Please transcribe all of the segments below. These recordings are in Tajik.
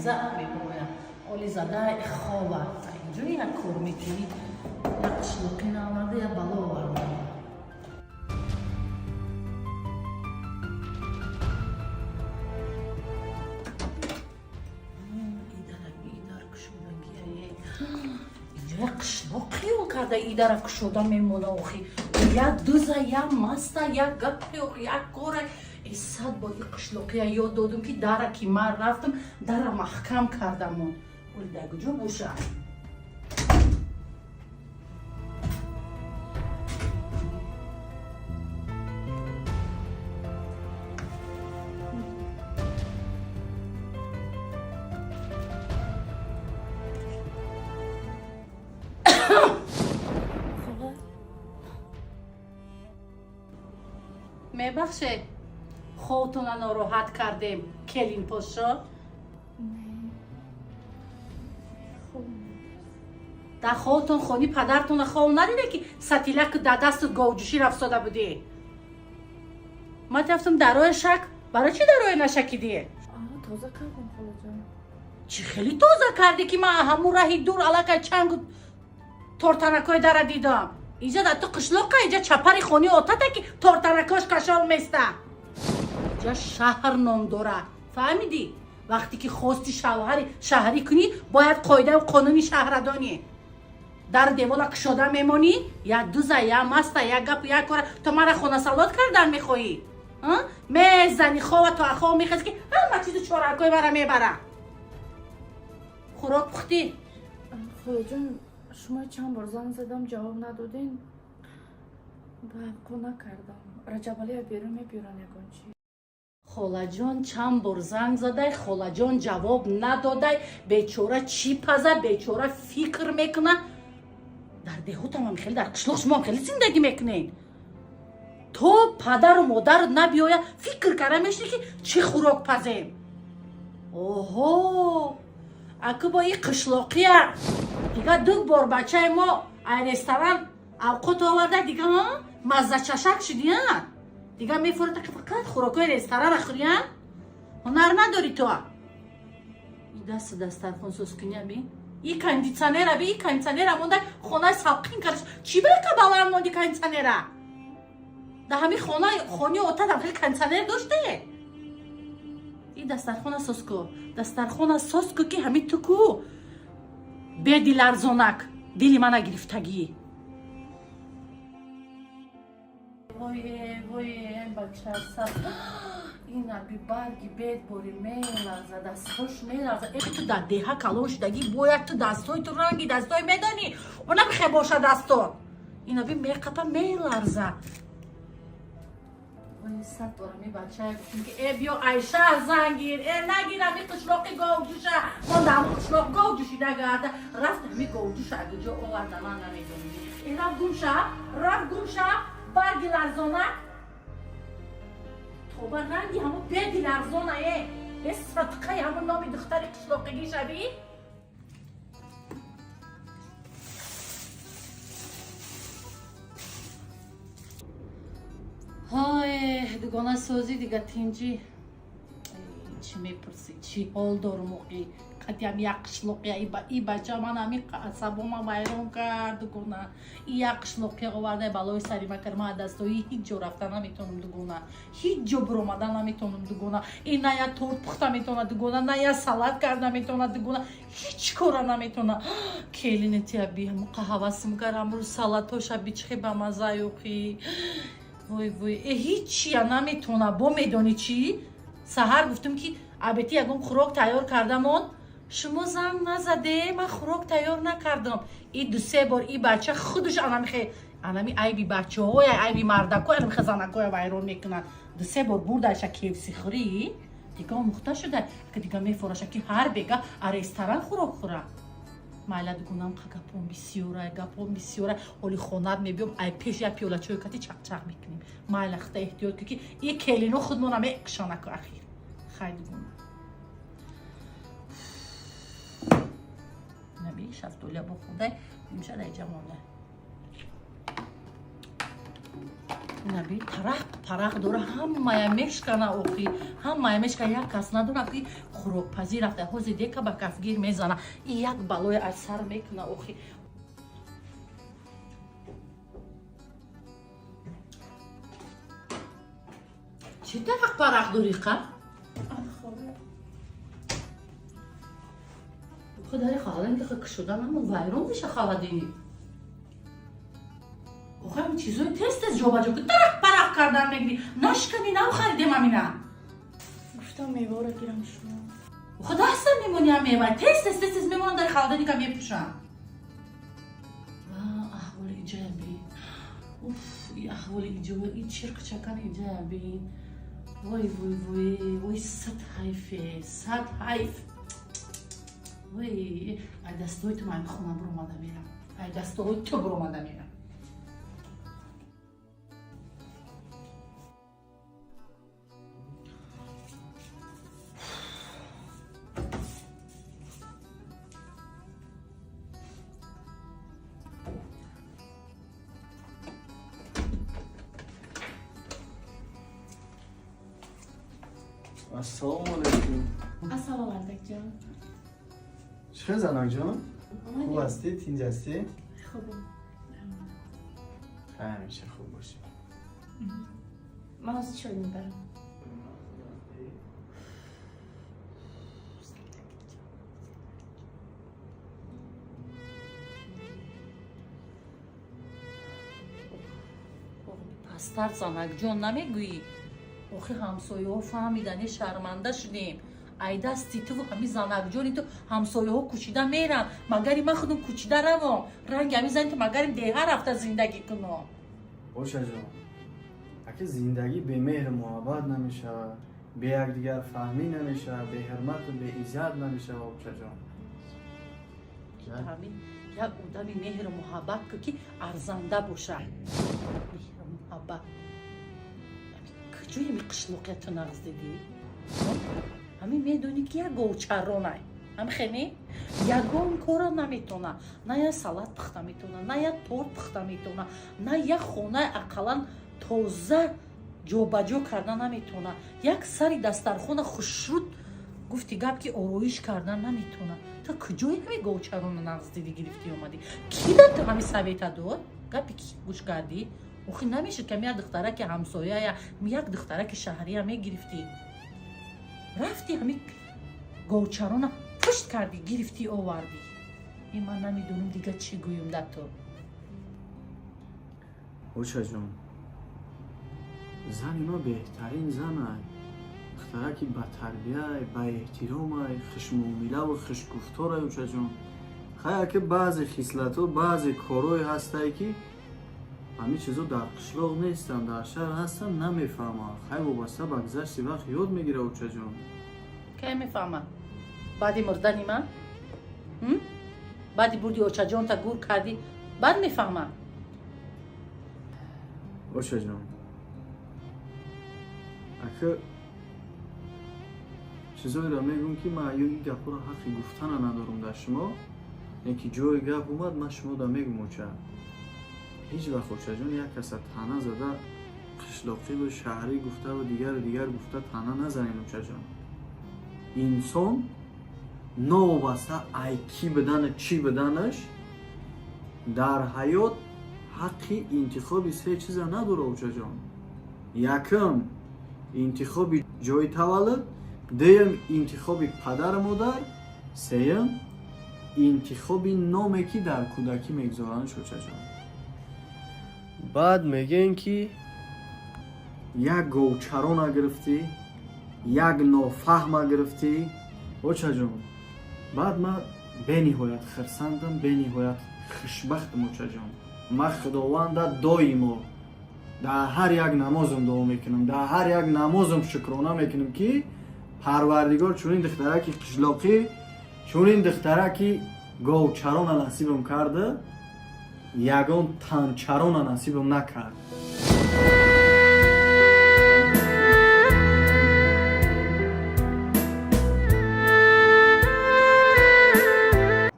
Меза меброя. Оли зада хова. Инҷо як кор мекунӣ. Як қишлоқӣ наоварда, як бало оварда. Инҷо як қишлоқ хиёл карда, идара кушода мемона охи. Як дуза, як маста, як гапе, як кора. Сад бор и қишлоқия ёд додум, ки дара ки ман рафтам, дара маҳкам кардамон. Оли дар куҷо боша? Мебахшед, хобтона нороҳат кардем, келин пошо. Дар хобтон хони падартона хоб надиде, ки сатилаку дар дасту говҷӯшӣ рафтода будӣ? Ман рафтам дароя шак. Барои чӣ дароя нашакидӣ? Тоза кардем, холаҷон. Чӣ хеле тоза кардӣ, ки ман ҳамун раҳи дур аллакай чангу тортанакҳои дара дидам? Инҷа дар ту қишлоқа, инҷа чапари хони отата, ки тортанакош кашол места. Инҷа шаҳр ном дорад, фаҳмидӣ? Вақте ки хости шавҳари шаҳрӣ кунӣ, бояд қоидаю қонуни шаҳра донӣ. Дар девола кушода мемонӣ, як дуза, як маста, як гапу як кора. То мара хонасалот кардан мехоҳӣ? Мезани хова, то ахов мехез, ки ҳама чизу чоракҳои мара мебара. Хӯрок пухтӣ? Холаҷон, шумо чанд бор занг задам, ҷавоб надодин. Баъқо накардам. Раҷабалия берун мебиёран ягон чи. Холаҷон чанд бор занг задай, холаҷон ҷавоб надодай. Бечора чӣ паза, бечора фикр мекуна. Дар деҳотам хеле, дар қишлоқ шумоам хеле зиндагӣ мекунед. То падару модарат набиёя, фикр карда мешинӣ, ки чӣ хӯрок пазем. Оҳо, аку бо и қишлоқия дига ду бор бачаи мо ай ресторан авқот оварда, дига маззачашак шудия. Дига мефорад, фақат хӯрокҳои ресторана хӯрия. Ҳунар надорӣ то. И дасту дастархон созкуния би, и кондитсионера би, и кондитсионера монда, хонаи салқин кардаш. Чӣ ба баланд монди кондитсионера? Дар ҳамин хона, хони отадам хеле кондитсионер доште. И дастархона соз ку, дастархона соз ку, ки ҳамин ту ку бедиларзонак дили мана гирифтагӣ. Вое, вое, бачаса, ина би, барги бед бори меларза, дастҳош меларза. Э, ту дар деҳа калон шудагӣ, бояд ту дастҳои ту ранги дастҳои медонӣ, она бихе боша дастот. Ина би, меқапа, меларза. Вой, сад бор ҳами бачае гуфтем, ки э, биё айша зангир, э, нагир ҳами қишлоқи говҷӯша. Монда ҳами қишлоқ говҷӯшида гарда рафт. Ҳами говҷӯша агиҷо оварда, ман намедонам. Э, рафт гумша, рафт гумша, барги ларзонак. Тоба, ранги ҳамо беди ларзона. Э, э, садқаи ҳамо номи духтари қишлоқигӣ шавӣ. Ҳой, дугона, созӣ, дига тинҷӣ? Чӣ мепурсӣ, чӣ ҳол дорум оқи? Қадиам як қишлоқия и бача ман ҳами асабома вайрон кард, дугона. И як қишлоқия оварда, балои сари ма кард. Ман дастои ҳеҷ ҷо рафта наметавонам, дугона, ҳеҷ ҷо биромада наметавонам, дугона. И на я торт пухта метавона, дугона, на я салат карда метавона, дугона, ҳеҷ кора наметавона. Келинетия би, ҳамоқа ҳавасм кард амрӯз салатоша бичихе ба мазза ёқи. Вой, вой, э, ҳичия наметавона. Бо медонӣ чӣ? Саҳар гуфтам, ки абети ягон хӯрок тайёр кардамон, шумо занг назаде, ман хӯрок тайёр накардам. И дусе бор и бача худаш анамихе, анами айби бачаҳоя, айби мардакоя, анамихе занакоя вайрон мекунанд. Дусе бор бурдаша кефси хӯрӣ, дига омӯхта шуда, ака дига мефораша, ки ҳар бега а ресторан хӯрок хӯра. Майла, дугунам, қа гапом бисёра, гапом бисёра. Оли хонат мебиём, ай пеш як пиёла чой кати чақчақ мекунем. Майла, хта эҳтиёт ку, ки и келино худмона мекшонаку ахир. Хай, дугуна. Наби, шафтолия бо хурдай, имшада иҷа монда. Наби, тарақ парақ дора, ҳамая мешкана охи, ҳамая мешкана. Як кас надора, ки хӯрок. Хӯрокпазӣ рафта, ҳозир дека ба кафгир мезана, и як балое аз сар мекуна. Охи, чӣ тарақ парақ дорӣ, қа? Худари холодильник кушода намон, вайрон меша холодильник. Охи, ҳамин чизои тез тез ҷобаҷо ки тарақ парақ кардан мегирӣ, нашкани, нав харидем ҳамина. Гуфтам, меваро гирам шумо. Охи, дастам мемонӣ, ҳам мева тез тез тез тез мемонам, дар холодильника мепӯшам. Аҳволи инҷаям бин, уф, и аҳволи инҷо, и чирқчакан инҷаям бин. Вой, вой, вой, вой, сад ҳайфе, сад ҳайф. Вой, ай дастои ту ман хона буромада мерам, ай дастоҳои ту буромада мерам. Ассалому алайкум. Ассалому алайкум. Чӣ хел, занакҷон? Хуб ҳастӣ? Тинҷ ҳастӣ? Хубам. Ҳамеша хуб бошӣ. Ман ҳозир чой мебарам. Пастар, занакҷон, намегӯӣ? Охи, ҳамсояҳо фаҳмидани, шарманда шудем. Ай дасти туву ҳами занакҷони ту ҳамсояҳо кӯчида мерам. Магари ман худум кӯчида равом? Ранги ҳами зани ту магарим деҳа рафта зиндагӣ кунам? Бошаҷон, аки зиндагӣ бемеҳру муҳаббат намешавад, бе якдигарфаҳмӣ намешавад, беҳурмату беиззат намешавад, очаҷон. Ҳамин як одами меҳру муҳаббат ку, ки арзанда бошад. Меҳру муҳаббат куҷои ҳами қишлоқияту нағз дидӣ? Ҳамин медонӣ, ки як говчаронай, ҳамихене ягон кора наметона, на як салат пухта метона, на як торт пухта метона, на як хонаи ақаллан тоза ҷобаҷо карда наметона, як сари дастархона хушруд, гуфти гап, ки ороиш карда наметона. Ту куҷои ҳами говчарона нағз дидӣ, гирифтӣ, омадӣ? Ки да ту ҳами совета дод? Гапи ки гӯш кардӣ? Охи, намешуд, ки як духтараки ҳамсояя, як духтараки шаҳрия мегирифтӣ? Рафти, ҳами говчарона пушт кардӣ, гирифтӣ, овардӣ. Е, ман намедонам дига чӣ гӯюм да ту. Очаҷон, зани ман беҳтарин занай, духтараки батарбияй, баэҳтиромай, хушмуомилаву хушгуфторай, очаҷон. Хай, аки баъзе хислатҳо, баъзе корҳое ҳастае, ки ҳамин чизо дар қишлоқ нестанд, дар шаҳр ҳастанд, намефаҳманд. Хай, вобаста ба гузашти вақт ёд мегирад, очаҷон. Кай мефаҳмад? Баъди мурдани ман, баъди бурди очаҷонта гур кардӣ, баъд мефаҳмад? Очаҷон, ака, чизоеро мегӯм, ки ман ё ин гапҳоро ҳаққи гуфтана надорам дар шумо, леки ҷои гап омад, ман шумода мегӯм, оча. Ҳеҷ вақт, очаҷон, як каса таъна зада, қишлоқиву шаҳрӣ гуфтаву дигару дигар гуфта таъна назанед, очаҷон. Инсон новобаста ай кӣ будану чӣ буданаш, дар ҳаёт ҳаққи интихоби се чиза надорад, очаҷон. Якум, интихоби ҷои таваллуд, дуюм, интихоби падару модар, сеюм, интихоби номе, ки дар кӯдакӣ мегузоранаш, очаҷон. Баъд мегӯем, ки як говчарона гирифтӣ, як нофаҳма гирифтӣ, очаҷон. Баъд ман бениҳоят хирсандам, бениҳоят хушбахтам, очаҷон. Ман Худованда доимо дар ҳар як намозам дуо мекунам, дар ҳар як намозам шукрона мекунам, ки Парвардигор чунин духтараки қишлоқӣ, чунин духтараки говчарона насибам карда, ягон танчарона насибам накард.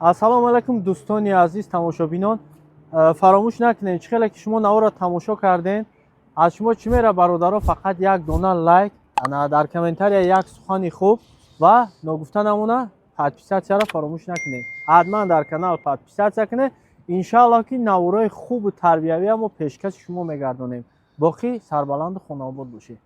Ассалому алайкум, дӯстони азиз, тамошобинон. Фаромӯш накунед, чӣ хеле ки шумо наворро тамошо кардем, аз шумо чӣ мера, бародаро? Фақат як дона лайк, ана дар комментария як сухани хуб. Ва ногуфта намона, подписаться ро фаромӯш накунед. Ҳатман дар канал подписаться кунед. Иншааллоҳ, ки наворои хубу тарбиявия мо пешкаши шумо мегардонем. Боқӣ сарбаланду хонаобод бошед.